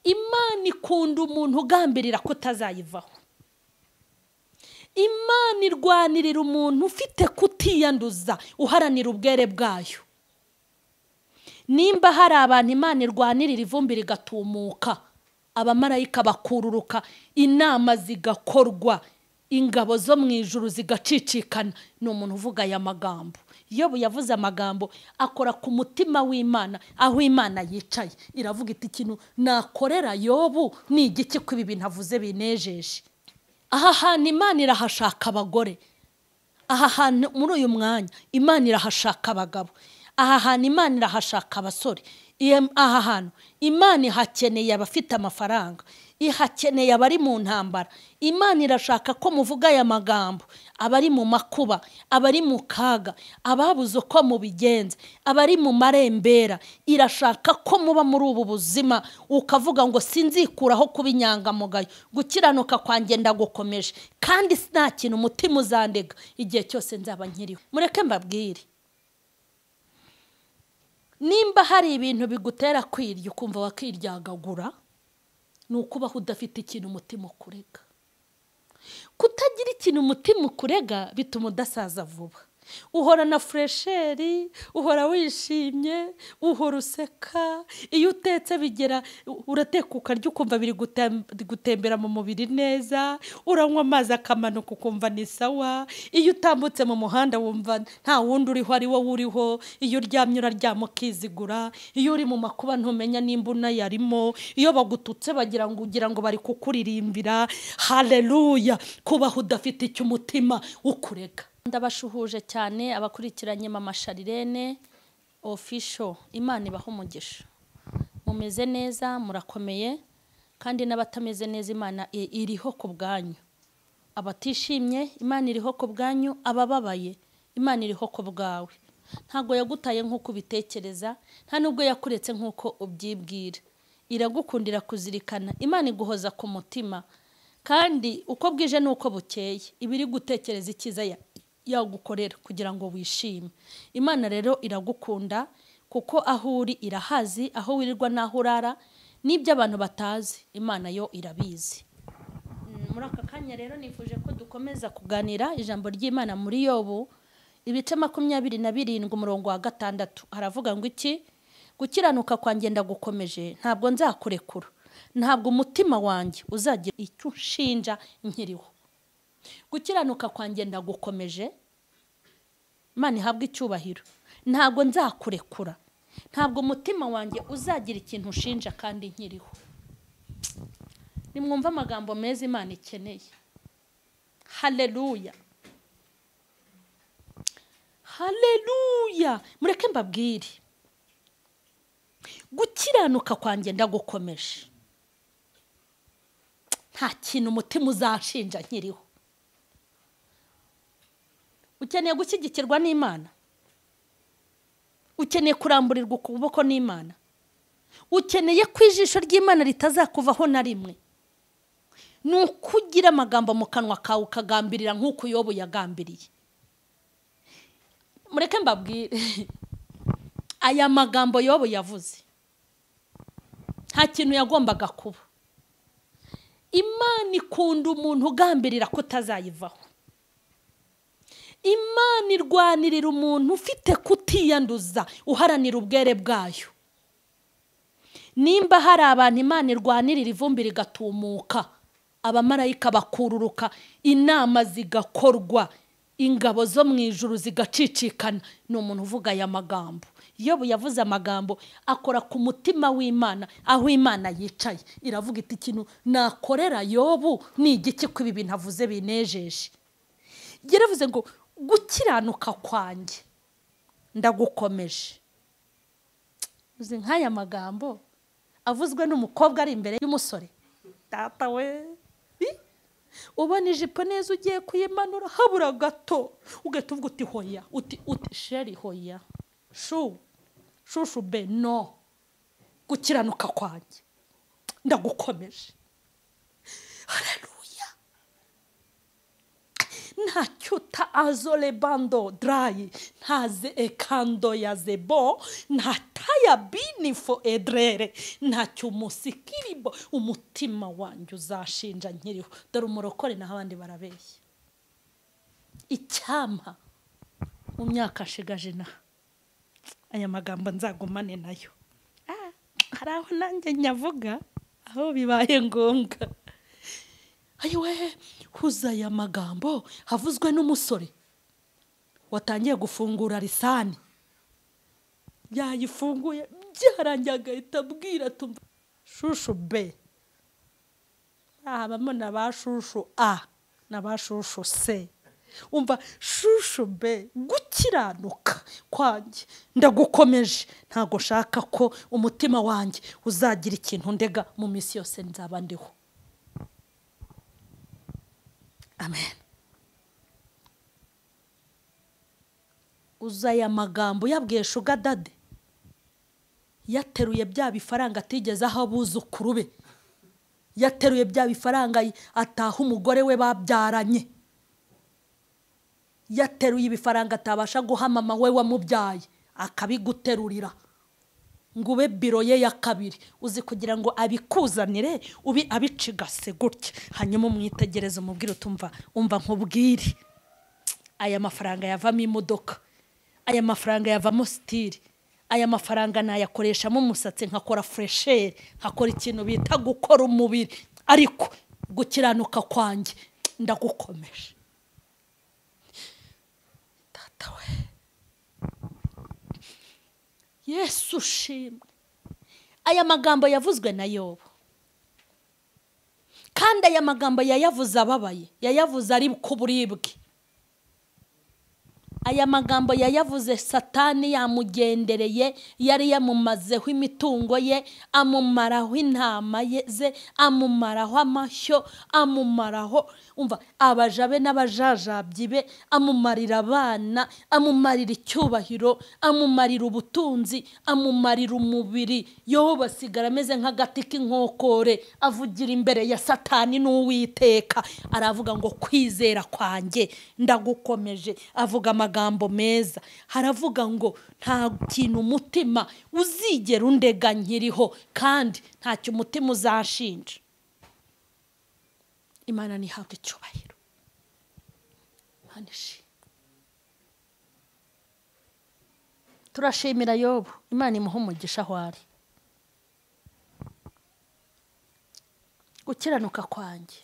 Imana ikunda umuntu ugambirira ko utazayivaho. Imana irwanirira umuntu ufite kutiyanduza, uharanira ubwere bwayo. Nimba hari abantu Imana irwanirira ivumbi rigatumuka, abamarayika bakururuka, inama zigakorwa, ingabo zo mu ijuru zigacicikana, ni umuntu uvuga aya magambo. Yobu yavuze amagambo akora ku mutima w'Imana, aho Imana yicaye iravuga iti ikintu nakorera Yobu ni igiki ko ibi bintu avuze binejeje. Aha hantu Imana irahashaka abagore, aha hantu muri uyu mwanya Imana irahashaka abagabo, aha hantu Imana irahashaka abasore, aha hantu Imana ihakeneye abafite amafaranga, ihakeneye abari mu ntambara. Imana irashaka ko muvuga aya magambo, abari mu makuba, abari mu kaga, ababuze uko mubigenza, abari mu marembera. Irashaka ko muba muri ubu buzima ukavuga ngo sinzikuraho kuba inyangamugayo, gukiranuka kwanjye ndagukomeje, kandi nta kintu umutima uzandega igihe cyose nzaba nkiriho. Mureke mbabwire, nimba hari ibintu bigutera kwirya ukumva wakiryagagura, ni ukubaho udafite ikintu umutima ukurega. Kutagira ikintu umutima ukurega bituma udasaza vuba. Uhora na fresheri, uhora wishimye, uhora useka. Iyo utetse bigera urateka ukarya ukumva biri gutembera mu mubiri neza, uranywa amazi akamanuka ukumva ni sawa. Iyo utambutse mu muhanda wumva nta wundi uriho ari wowe uriho. Iyo uryamye uraryama ukizigura. Iyo uri mu makuba ntumenya nimba unayarimo. Iyo bagututse bagira ngo ugira ngo bari kukuririmbira. Haleluya! Kubaho udafite icyo umutima ukurega. Ndabashuhuje cyane abakurikiranye Mama Charlene Official. Imana ibahe umugisha. Mumeze neza, murakomeye, kandi n'abatameze neza Imana iriho ku bwanyu. Abatishimye Imana iriho ku bwanyu, abababaye Imana iriho ku bwawe. Ntago yagutaye nk'uko ubitekereza, nta nubwo yakuretse nk'uko ubyibwira. Iragukundira kuzirikana, Imana iguhoza ku mutima, kandi uko bwije nuko bukeye ibiri gutekereza icyiza yagukorera kugira ngo wishime. Imana rero iragukunda kuko aho uri irahazi, aho wirirwa naho urara, n'ibyo abantu batazi Imana yo irabizi. Muri aka kanya rero nifuje ko dukomeza kuganira ijambo ry'Imana muri Yobu ibice 27 umurongo wa 6. Haravuga ngo iki: gukiranuka kwanjye ndagukomeje, ntabwo nzakurekura, ntabwo umutima wanjye uzagira icyo unshinja nkiriho. Gukiranuka kwanjye ndagukomeje, Imana ihabwe icyubahiro, ntabwo nzakurekura, ntabwo umutima wanjye uzagira ikintu ushinja kandi nkiriho. Nimwumva amagambo meza Imana ikeneye. Haleluya, haleluya! Mureke mbabwire, gukiranuka kwanjye ndagukomeje, nta kintu umutima uzanshinja nkiriho. Ukeneye gushyigikirwa n'Imana, ukeneye kuramburirwa ukuboko n'Imana, ukeneye ko ijisho ry'Imana ritazakuvaho na rimwe. Ni ukugira amagambo mu kanwa kawe ukagambirira nk'uko Yobu yagambiriye. Mureke mbabwire, aya magambo Yobu yavuze nta kintu yagombaga kuba. Imana ikunda umuntu ugambirira ko utazayivaho. Imana irwanirira umuntu ufite kutiyanduza, uharanira ubwere bwayo. Nimba hari abantu Imana irwanirira ivumbi rigatumuka, abamarayika bakururuka, inama zigakorwa, ingabo zo mu ijuru zigacicikana, ni umuntu uvuga aya magambo. Yobu yavuze amagambo akora ku mutima w'Imana, aho Imana yicaye iravuga iti ikintu nakorera Yobu ni igiki ko ibi bintu avuze binejeje. Yaravuze ngo gukiranuka kwanjye ndagukomeje. Uzi nk'aya magambo avuzwe n'umukobwa ari imbere y'umusore, data we, ubona ijipo neza ugiye kuyimanura habura gato ugahita uvuga uti hoya, uti uti sheri hoya, shu shushu be no, gukiranuka kwanjye ndagukomeje. Haleluya! Ntacyo uta azole bando darayi ntaze ekando ya zebo ntataya binifo edrere ntacyo umusikiribo umutima wanjye uzashinja nkiriho. Dore umurokore naho abandi barabeshya. Icyampa mu myaka ashigaje na aya magambo nzagumane nayo. Hari aho nanjye nyavuga aho bibaye ngombwa. Ayiwe, huza aya magambo havuzwe n'umusore watangiye gufungura lisani, yayifunguye byarangiye agahita abwira tumva shushu B, habamo na ba shushu A na ba shushu C. Umva shushu B, gukiranuka kwanjye ndagukomeje, ntago nshaka ko umutima wanjye uzagira ikintu ndega mu minsi yose nzaba ndiho. Amen. Uza aya magambo yabwiye Sugar Daddy, yateruye bya bifaranga atigeze aho abuzukuru be, yateruye bya bifaranga ataha umugore we babyaranye, yateruye ibifaranga atabasha guha mama we wamubyaye akabiguterurira ngo ube biro ye ya kabiri, uzi kugira ngo abikuzanire ubi abicigase gutya, hanyuma umwitegereze umubwire utumva umva nkubwire, aya mafaranga yavamo imodoka, aya mafaranga yavamo stili, aya mafaranga nayakoreshamo umusatsi nkakora fresheri, nkakora ikintu bita gukora umubiri, ariko gukiranuka kwanjye ndagukomeje. Data we, Yesu ushimwe. Aya magambo yavuzwe na Yobu, kandi aya magambo yayavuze ababaye, yayavuze ari ku buribwe. Aya magambo yayavuze Satani yamugendereye, yari yamumazeho imitungo ye, amumaraho intama ze, amumaraho amashyo, amumaraho umva abaja be n'abajajabyi be, amumarira abana, amumarira icyubahiro, amumarira ubutunzi, amumarira umubiri. Yobu asigara ameze nk'agati k'inkokore, avugira imbere ya Satani n'Uwiteka, aravuga ngo kwizera kwanjye ndagukomeje. Avuga amagambo meza, haravuga ngo nta kintu umutima uzigera undega nkiriho, kandi ntacyo umutima uzashinja. Imana nihabwe icyubahiro. Imana ishimwe. Turashimira Yobu, Imana imuha umugisha aho ari. Gukiranuka kwanjye.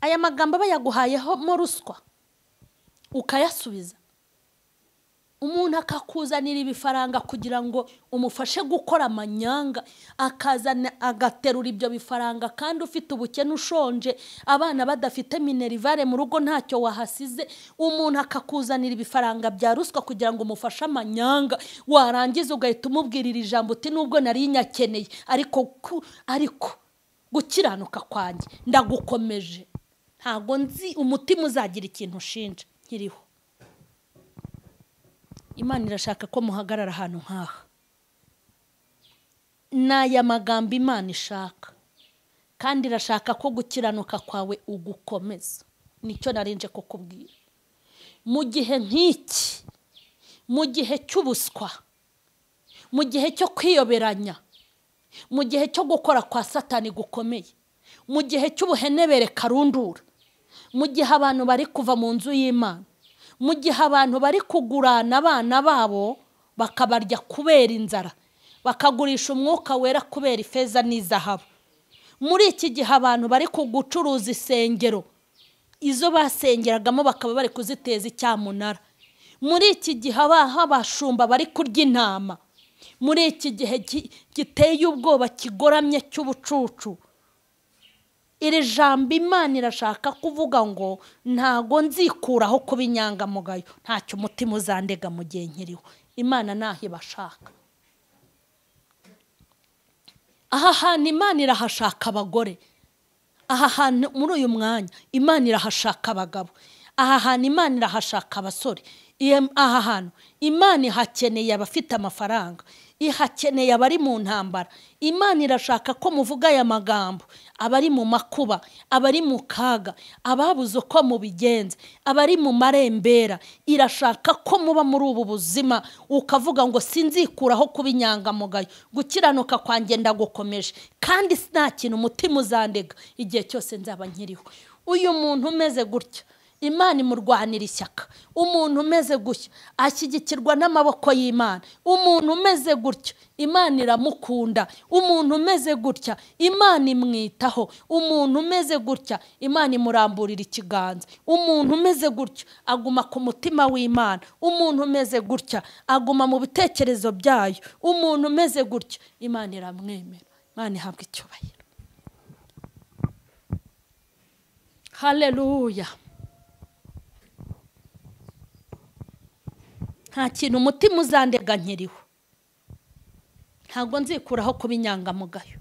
Aya magambo bayaguhayeho mo ruswa ukayasubiza, umuntu akakuzanira ibifaranga kugira ngo umufashe gukora amanyanga, akazana agaterura ibyo bifaranga kandi ufite ubukene ushonje, abana badafite minerivare mu rugo ntacyo wahasize, umuntu akakuzanira ibifaranga bya ruswa kugira ngo umufashe amanyanga, warangiza ugahita umubwirira ijambo uti nubwo nari nyakeneye ariko gukiranuka kwanjye ndagukomeje, ntago nzi umutima uzagira ikintu ushinja nkiriho. Imana irashaka ko muhagarara ahantu nkaha. N'aya magambo Imana ishaka, kandi irashaka ko gukiranuka kwawe ugukomeza. Nicyo narinje kukubwira. Mu gihe nk'iki, mu gihe cy'ubuswa, mu gihe cyo kwiyoberanya, mu gihe cyo gukora kwa Satani gukomeye, mu gihe cy'ubuhenebere karundura, mu gihe abantu bari kuva mu nzu y'Imana, mu gihe abantu bari kugurana abana babo bakabarya kubera inzara, bakagurisha umwuka wera kubera ifeza n'izahabu, muri iki gihe abantu bari kugucuruza isengero izo basengeragamo bakaba bari kuziteza icyamunara, muri iki gihe abashumba bari kurya intama, muri iki gihe giteye ubwoba kigoramye cy'ubucucu, iri jambo Imana irashaka kuvuga ngo ntago nzikuraho kuba inyangamugayo, ntacyo umutima uzandega mu gihe nkiriho. Imana naho ibashaka. Aha hantu Imana irahashaka abagore, aha hantu muri uyu mwanya Imana irahashaka abagabo, aha hantu Imana irahashaka abasore, Aha hantu Imana ihakeneye abafite amafaranga, ihakeneye abari mu ntambara. Imana irashaka ko muvuga aya magambo, abari mu makuba, abari mu kaga, ababuze uko mubigenza, abari mu marembera. Irashaka ko muba muri ubu buzima ukavuga ngo sinzikuraho kuba inyangamugayo, gukiranuka kwanjye ndagukomeje, kandi nta kintu umutima uzandega igihe cyose nzaba nkiriho. Uyu muntu umeze gutya Imana imurwanira ishyaka. Umuntu umeze gutya ashyigikirwa n'amaboko y'Imana. Umuntu umeze gutya Imana iramukunda. Umuntu umeze gutya Imana imwitaho. Umuntu umeze gutya Imana imuramburira ikiganza. Umuntu umeze gutya aguma ku mutima w'Imana. Umuntu umeze gutya aguma mu bitekerezo byayo. Umuntu umeze gutya Imana iramwemera. Imana ihabwa icyubahiro. Haleluya. Nta kintu umutima uzandega nkiriho, ntabwo nzikuraho kuba inyangamugayo.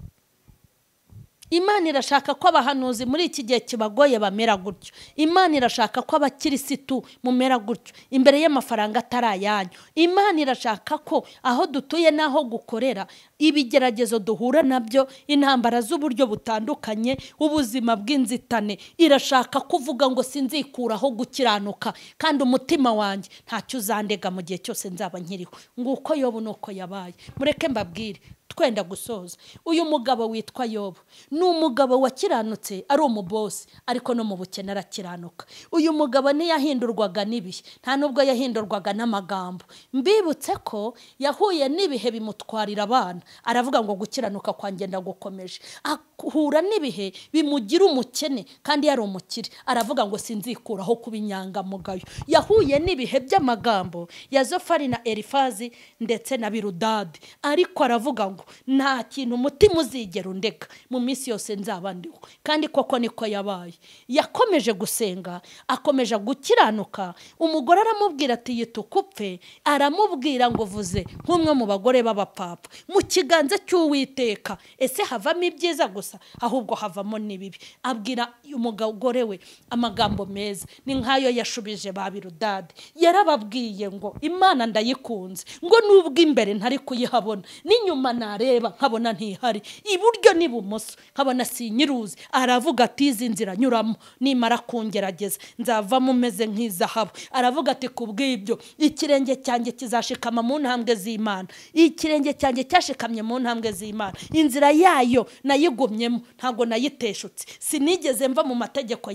Imana irashaka ko abahanuzi muri iki gihe kibagoye bamera gutyo. Imana irashaka ko abakirisitu mumera gutyo imbere y'amafaranga atari ayanyu. Imana irashaka ko aho dutuye n'aho gukorera, ibigeragezo duhura nabyo, intambara z'uburyo butandukanye, ubuzima bw'inzitane, irashaka kuvuga ngo sinzikuraho gukiranuka, kandi umutima wanjye ntacyo uzandega mu gihe cyose nzaba nkiriho. Nguko Yobu nuko yabaye. Mureke mbabwire, twenda gusoza. Uyu mugabo witwa Yobu ni umugabo wakiranutse, ari umubosi, ariko no mu bukene arakiranuka. Uyu mugabo ntiyahindurwaga n'ibihe, nta nubwo yahindurwaga n'amagambo. Mbibutse ko yahuye n'ibihe bimutwarira abana, aravuga ngo gukiranuka kwanjye ndagukomeje. Ahura n'ibihe bimugira umukene kandi yari umukire, aravuga ngo sinzikuraho kuba inyangamugayo. Yahuye n'ibihe by'amagambo ya Zofari na Elifazi ndetse na Biludadi, ariko aravuga ngo nta kintu umutima uzigera undeka mu minsi yose nzaba ndiho. Kandi koko niko yabaye. Yakomeje gusenga, akomeje gukiranuka. Umugore aramubwira ati yitukupfe, aramubwira ngo vuze nk'umwe mu bagore b'abapapa, mu kiganza cy'Uwiteka ese havamo ibyiza gusa, ahubwo havamo n'ibibi. Abwira umugore we amagambo meza, ni nkayo yashubije ba Biludadi. Yarababwiye ngo Imana ndayikunze, ngo nubwo imbere ntari kuyihabona, n'inyuma nareba nkabona ntihari, iburyo n'ibumoso nkabona sinyiruzi. Aravuga ati izi nzira nyuramo nimara kungerageza nzavamo umeze nk'izahabu. Aravuga ati kubw'ibyo ikirenge cyanjye kizashikama mu ntambwe z'Imana. Ikirenge cyanjye cyashikamye mu ntambwe z'Imana, inzira yayo nayigumyemo, ntabwo nayiteshutse, sinigeze mva mu mategeko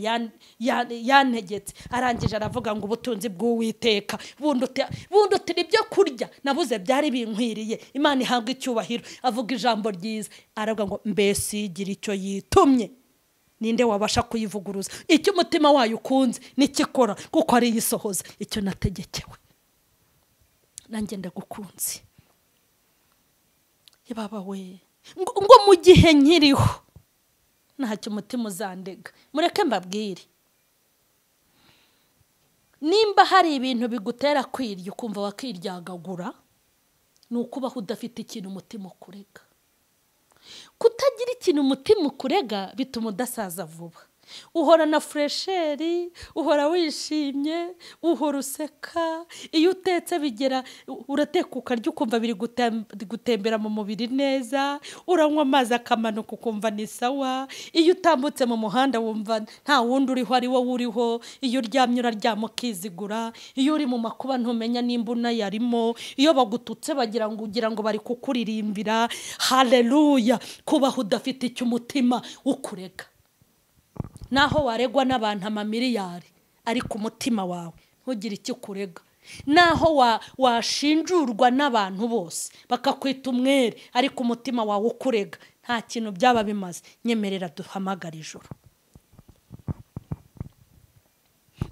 yantegetse. Arangije aravuga ngo ubutunzi bw'Uwiteka bundutira ibyo kurya nabuze byari binkwiriye. Imana ihabwa icyubahiro. Avuga ijambo ryiza, aravuga ngo mbese igira icyo yitumye, ninde wabasha kuyivuguruza? Icyo umutima wayo ukunze nikikora, kuko ari yisohoza icyo nategekewe. Nanjye ndagukunze yababa we, ngo mu gihe nkiriho ntacyo umutima uzandega. Mureke mbabwire, nimba hari ibintu bigutera kwirya ukumva wakiryagagura, ni ukubaho udafite ikintu umutima ukurega. Kutagira ikintu umutima ukurega bituma udasaza vuba. Uhora na fresheri, uhora wishimye, uhora useka. Iyo utetse bigera urateka ukarya ukumva biri gutembera mu mubiri neza, uranywa amazi akamanuka ukumva ni sawa. Iyo utambutse mu muhanda wumva nta wundi uriho ari wowe uriho. Iyo uryamye uraryama ukizigura. Iyo uri mu makuba ntumenya nimba unayarimo. Iyo bagututse bagira ngo ugira ngo bari kukuririmbira. Haleluya. Kubaho udafite icyo umutima ukurega, naho waregwa n'abantu amamiliyari, ariko umutima wawe ntugire icyo ukurega. Naho washinjurwa n'abantu bose bakakwita umwere, ariko umutima wawe ukurega, nta kintu byaba bimaze. Nyemerera duhamagara ijoro.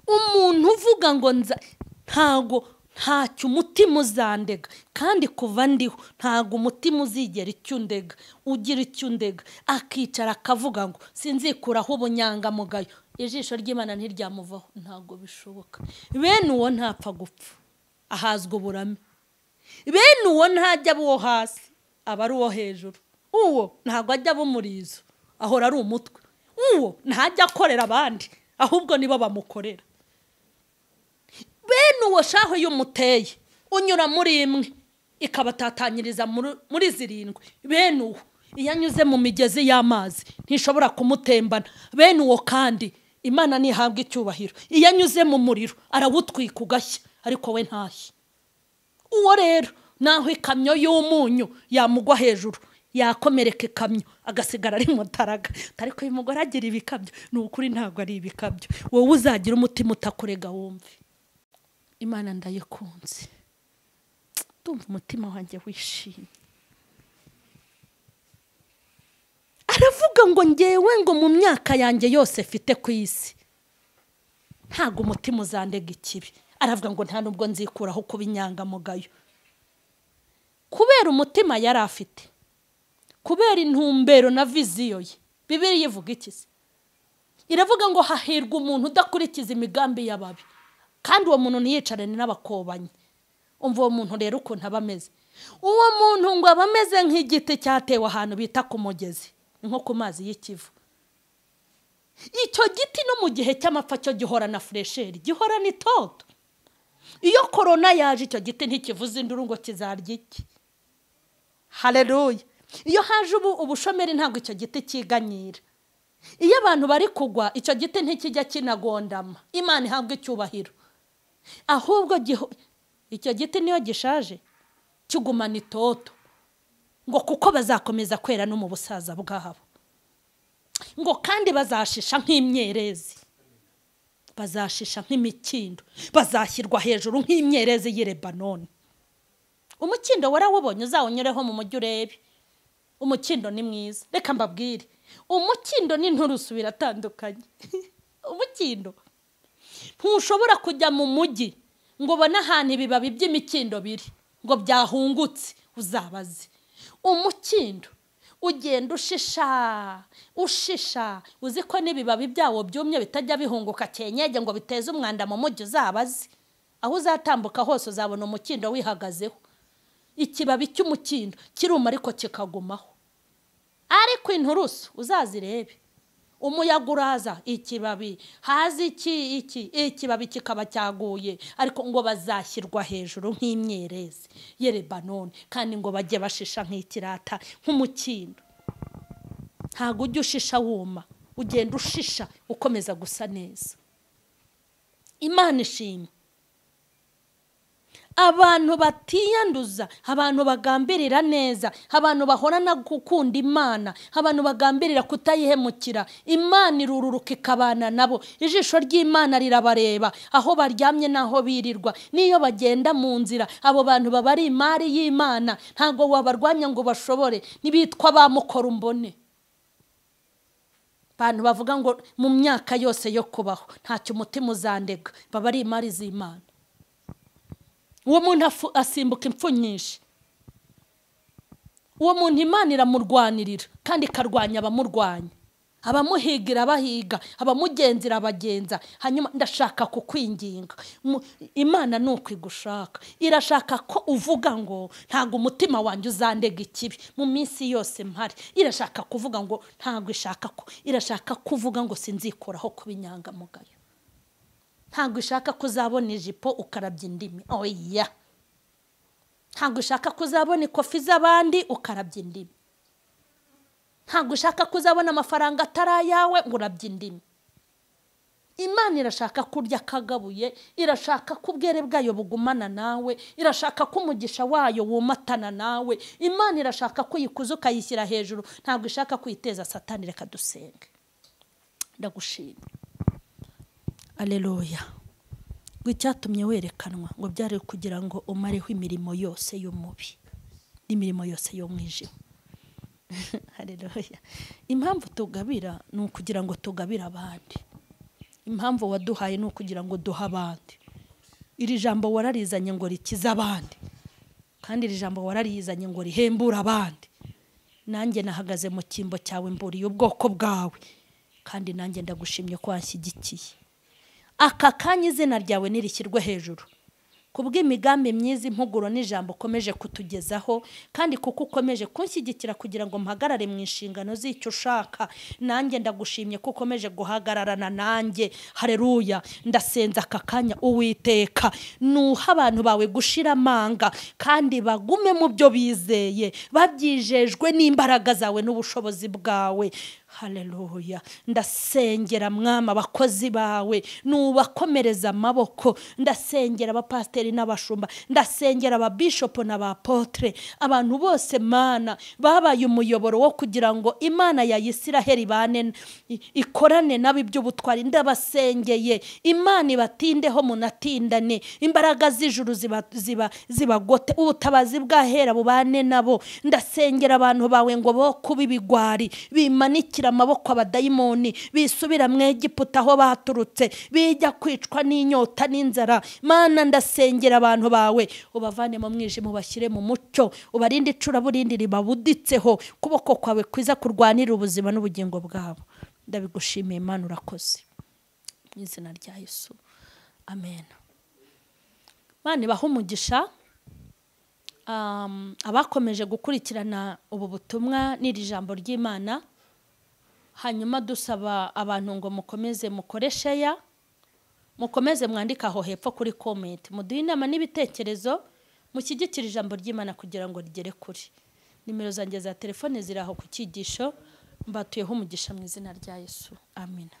Umuntu uvuga ngo ntago ntacyo umutima uzandega, kandi kuva ndiho ntago umutima uzigera icyo undega, ugira icyo undega. Akicara akavuga ngo sinzikuraho ubunyangamugayo, ijisho ry'Imana ntiryamuvaho, ntago bishoboka. Bene uwo ntapfa gupfa, ahazwa uburame. Bene uwo ntajya aba uwo hasi, aba ari uwo hejuru. Uwo ntago ajya aba umurizo, ahora ari umutwe. Uwo ntajya akorera abandi, ahubwo nibo bamukorera. Bene uwo shaho y'umuteye unyura muri imwe ikabatatanyiriza muri 7. Bene uwo iyo anyuze mu migezi y'amazi ntishobora kumutembana. Bene uwo kandi Imana ntihabwa icyubahiro, iyo anyuze mu muriro arawutwika ugashya, ariko we ntashye. Uwo rero naho ikamyo y'umunyu yamugwa hejuru yakomereka ikamyo agasigara ari mutaraga. Ariko uyu mugore agira ibikabyo, ni ukuri ntabwo ari ibikabyo. Wowe uzagira umutima utakurega wumve. Imana ndayikunze, ndumva umutima wanjye wishimye. Aravuga ngo ngewe ngo mu myaka yanjye yose mfite ku isi ntabwo umutima uzandega ikibi. Aravuga ngo nta nubwo nzikuraho kuba inyangamugayo. Kubera umutima yari afite, kubera intumbero na viziyo ye. Bibiliya ivuga iki se? Iravuga ngo hahirwa umuntu udakurikiza imigambi y'ababi, kandi uwo muntu ntiyicarane n'abakobanyi. Umva uwo muntu rero ukuntu aba ameze. Uwo muntu ngo aba ameze nk'igiti cyatewe ahantu bita ku mugezi, nko ku mazi y'ikivu. Icyo giti no mu gihe cy'amapfa cyo gihorana fresheri, gihorana itoto. Iyo korona yaje icyo giti ntikivuze induru ngo kizarya iki. Haleluya. Iyo haje ubushomeri ntabwo icyo giti kiganyira. Iyo abantu bari kugwa icyo giti ntikijya kinagondama. Imana ihabwa icyubahiro. Ahubwo icyo giti niyo gishaje kigumana itoto, ngo kuko bazakomeza kwera no mu busaza bwabo, ngo kandi bazashisha nk'imyerezi, bazashisha nk'imikindo, bazashyirwa hejuru nk'imyerezi y'i Lebanoni. Umukindo warawubonye, uzawunyureho mu mujyi urebe. Umukindo ni mwiza, reka mbabwire, umukindo n'inturusu biratandukanye. Umukindo ntushobora kujya mu mujyi ngo ubone ahantu ibibabi by'imikindo biri ngo byahungutse, uzabaze. Umukindo ugenda ushisha ushisha, uzi ko n'ibibabi byawo byumye bitajya bihunguka kenyege ngo biteze umwanda mu mujyi, uzabaze. Aho uzatambuka hose uzabona umukindo wihagazeho. Ikibabi cy'umukindo kiruma ariko kikagumaho. Ariko inturusu uzazirebe, umuyaga uraza ikibabi, haza iki iki, ikibabi kikaba cyaguye, ariko ngo bazashyirwa hejuru nk'imyerezi y'i Lebanoni, kandi ngo bajye bashisha nk'ikirata nk'umukindo. Ntabwo ujya ushisha wuma, ugenda ushisha ukomeza gusa neza. Imana ishimwe. Abantu batiyanduza, abantu bagambirira neza, abantu bahorana gukunda Imana, abantu bagambirira kutayihemukira, Imana irururuka ikabana nabo. Ijisho ry'Imana rirabareba aho baryamye naho birirwa, niyo bagenda mu nzira. Abo bantu baba ari imari y'Imana, ntago wabarwanya ngo bashobore. Nibitwa bamukora umbone. Abantu bavuga ngo mu myaka yose yo kubaho ntacyo umutima uzandega, baba ari imari z'Imana. Uwo muntu asimbuka impfu nyinshi. Uwo muntu Imana iramurwanirira kandi ikarwanya abamurwanya, abamuhigira abahiga, abamugenzira abagenza. Hanyuma ndashaka kukwinginga, Imana ni uko igushaka. Irashaka ko uvuga ngo ntabwo umutima wanjye uzandega ikibi mu minsi yose mpari. Irashaka kuvuga ngo ntabwo ishaka ko, irashaka kuvuga ngo sinzikuraho kuba inyangamugayo. Ntabwo ishaka kuzabona ijipo ukarabya indimi, oya. Ntabwo ishaka kuzabona ikofi z'abandi ukarabya indimi. Ntabwo ishaka kuzabona amafaranga atari ayawe ngo urabye indimi. Imana irashaka kurya kagabuye, irashaka ko ubwere bwayo bugumana nawe, irashaka ko umugisha wayo wumatana nawe. Imana irashaka ko uyikuza ukayishyira hejuru, ntabwo ishaka kuyiteza Satani. Reka dusenge. Ndagushima. Alleluia. Ngo icyatumye werekanwa ngo byari kugira ngo umareho imirimo yose y'umubi n'imirimo yose y'umwijima. Haleluya. Impamvu tugabira ni ukugira ngo tugabire abandi. Impamvu waduhaye ni ukugira ngo duhe abandi. Iri jambo wararizanye ngo rikize abandi, kandi iri jambo wararizanye ngo rihembure abandi. Nanjye nahagaze mu cyimbo cyawe mburiye ubwoko bwawe, kandi nanjye ndagushimye ko wanshyigikiye. Aka kanya izina ryawe nirishyirwe hejuru, Kubw'imigambi myiza, impuguro n'ijambo ukomeje kutugezaho, kandi kuko ukomeje kunshyigikira kugira ngo mpagarare mu inshingano z'icyo ushaka. Nanjye ndagushimye ko ukomeje guhagararana nanjye. Haleluya. Ndasenza aka kanya Uwiteka, nuha abantu bawe gushira amanga kandi bagume mu byo bizeye, babyijejwe n'imbaraga zawe n'ubushobozi bwawe. Haleluya. Ndasengera Mwami abakozi bawe, nubakomereza amaboko. Ndasengera abapasteri n'abashumba, ndasengera ababishopo n'abapotre, abantu bose Mana babaye umuyoboro wo kugira ngo Imana ya Isiraheli ibane, ikorane nabo iby'ubutwari. Ndabasengeye Imana ibatindeho munatindane, imbaraga z'ijuru zibagote, ubutabazi bwahera bubane nabo. Ndasengera abantu bawe ngo bo kuba ibigwari, bimanikira amaboko abadayimoni, bisubira mu Egiputa aho baturutse, bijya kwicwa n'inyota n'inzara. Mana ndasengera abantu bawe, ubavane mu mwijima ubashyire mu mucyo, ubarinde icuraburindi ribabuditseho, kuboko kwawe kwiza kurwanira ubuzima n'ubugingo bwabo. Ndabigushimiye Mana, urakoze. Mu izina rya Yesu, amen. Mana ibahe umugisha. Abakomeje gukurikirana ubu butumwa n'iri jambo ry'Imana, hanyuma dusaba abantu ngo mukomeze mukore share, mukomeze mwandike aho hepfo kuri comment, muduhe inama n'ibitekerezo, mushyigikire ijambo ry'Imana kugira ngo rigere kure. Nimero zanjye za telefone ziri aho ku cyigisho. Mbatuyeho umugisha mu izina rya Yesu, amina.